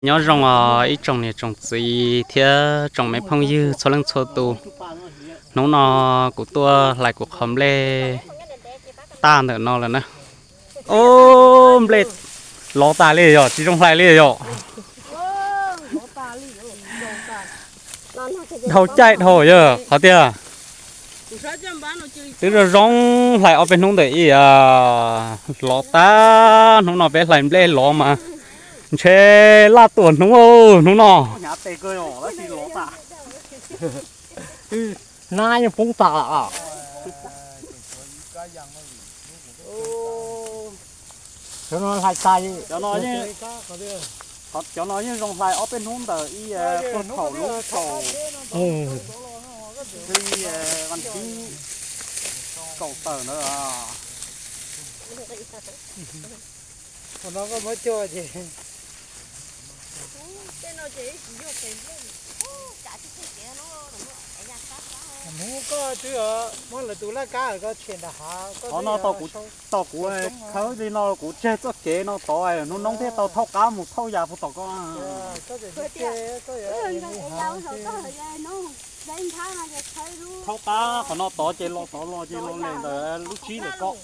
Nyob zoo os ib tsoom niam tsoom txiv thiab tsoom me phooj ywg txhua leej txhua tus. Hnub no kuv tuaj hlais kuv qhov nplej tag ntawm no lawm na. Ub, nplej lov tas li yog tsis zoo hlais li yog. Dhau caij dhau yog qhov tiag. Twb zoo zoo hlais ob peb hnub ntawm ib, lov tag. Hnub no peb hlais nplej lov mas ntshe laj tuaj hnub, hnub no. Hnab yeej poob tas. Cov no hlais tas. Cov no yeej zoo hlais ob peb hnub ntawm ib, puag thaum lub kaum, ib, vas thib kaum tawm ntawd. Qhov no koj muab cog ces hnub koj twb muab lawv tus laj kab koj tshem nram hav. Qhov no tau kuv khawb li no kuv tseg txoj kev no tod, hnub noob thiaj tau thauj qab mus thauj yas puag tom koj. Thauj qab qhov no tod ces los tod los ces los li ntawm lub tsib ntawm koj.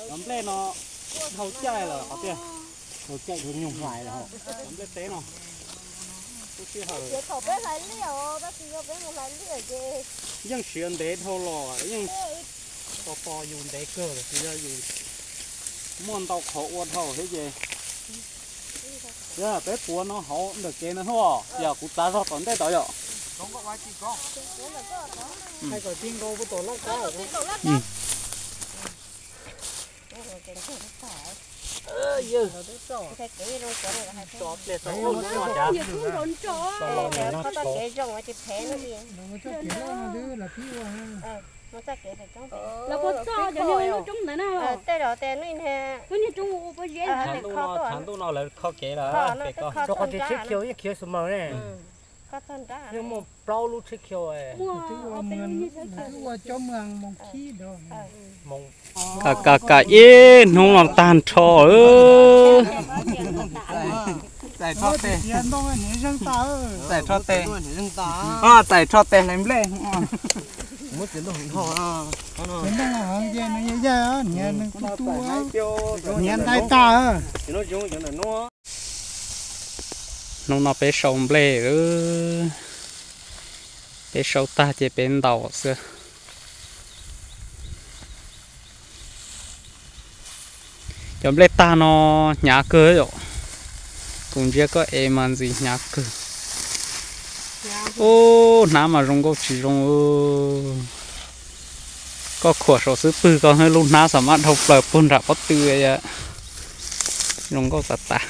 Cov nplej no dhau caij lawm qhov tiag. Dhau caij dhau nyoog hlais lawm. Cov nplej teb no, yeej siav ntev dhau los yeej tos tos yus ntev kawg los tsis yog yus muaj ntau qhov ua dhau thiab ces. Yog peb puav no hauv ntawm kev no hnub, yog kuv txav zog tom ntej tod yom. Lawv puas txog cov niag lub roob ntawd na? Lub niag roob ua pov zeb. Tshav ntuj no lawv kho kev lawm. Rau qhov tias tsheb khiaus yeej khiav xu maws ne. Yeej muaj plaub lub tsheb khiaus. Twb ua cov moos khib. Ka ka ka ib hnub no tag nrho. Txais rho tes, txais rho tes, txais rho tes hlais nplej. Nws ntais tag. Hnub no peb sau nplej, peb sau tag ces peb ntaus xwb. Cov nplej tag no hnyav kawg yom. Kuv ntsia koj ev mas ntxim hnyav kawg. Ub, hnab mas zoo nkauj tsis zoo. Koj khuam saum xub pwg koj lub hnab xam mab dhau plaws puag nram pob tw. Zoo nkauj tas tas.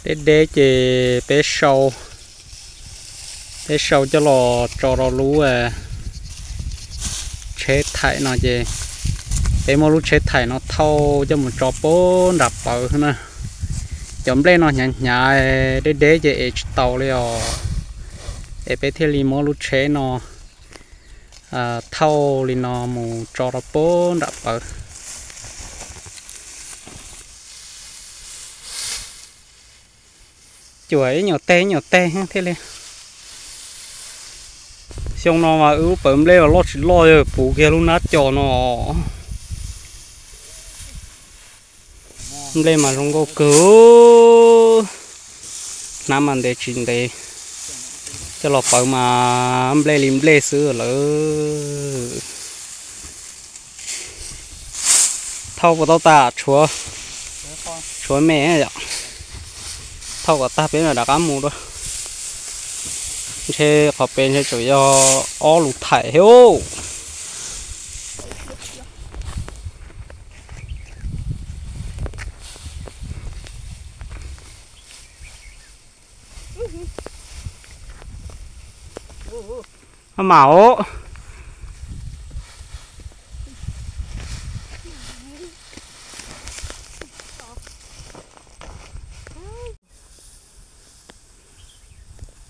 Deb deb ces peb sau, peb sau coj los tso rau lub tsheb thaim no ces peb muab lub tsheb thaim no thauj coj mus tso puag nram pawv na. Cov nplej no hnyav hnyav deb deb ces ev tsis tau li os, es peb thiaj li muab lub tsheb no thauj li no mus tso rau puag nram pawv. Cuam ib nyuag teg ib nyuag teg thiaj li. Xyoo no mas wb pawv nplej los loj tsis loj yog puv kiag lub hnab co no. Nplej mas zoo nkauj kawg, hnab mas ntev tsis ntev, coj los pawv mas nplej li nplej xwb lawm. Thauj puas tau tas, tshuav me yom. Thauj kom tag peb mam rov qab mus dua. Ntshe qhov pem ntshe tseem yog ob lub thaim thiab. Maj mam os.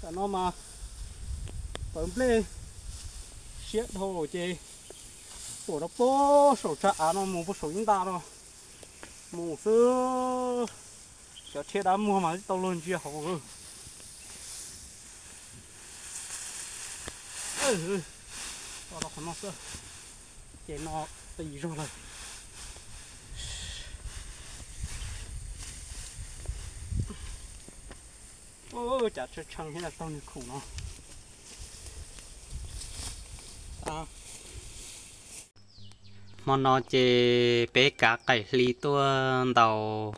Tam no mas Pawv nplej siab dhau ces tuam rau puag saum tsag av no mus puag saum ib nta no mus xwb. Cov rhiab dab muag mas tsis tau luag ntsia hauv. Rau qhov no xwb ces no qis zog lawm. Cas tshee tshee thiab taug niag khoom no. Hmo no ces peb kav qaim hli tuaj ntaus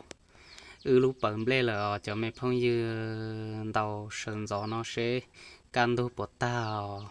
wb lub pawv nplej lawm os cov me phooj ywg, ntaus sawv ntxov no seb kaj ntug puas tag os.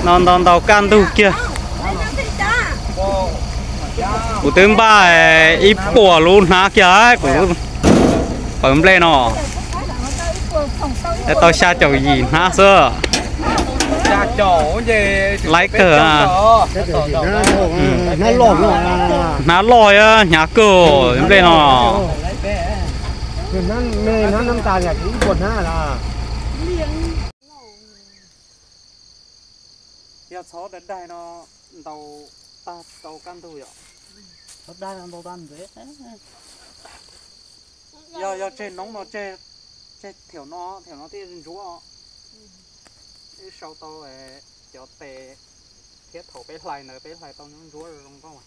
No ntaus ntaus kaj ntug kiag. Kuv twb npaj ib puas lub hnab kiag kuv pawv nplej no. Tau xya caum yim hnab xwb. Laib kawg. Hnab loj, hnyav kawg nplej no. Yog txhob daig daig no ntaus tag tau kaj ntug yom. Yog, yog tseg noob no, tseg thiam no, thiam no thiaj ntsuab. Wb sau tau cov tes thiab thaum peb hlais ntawd peb hlais tau ntsuab zoo nkauj.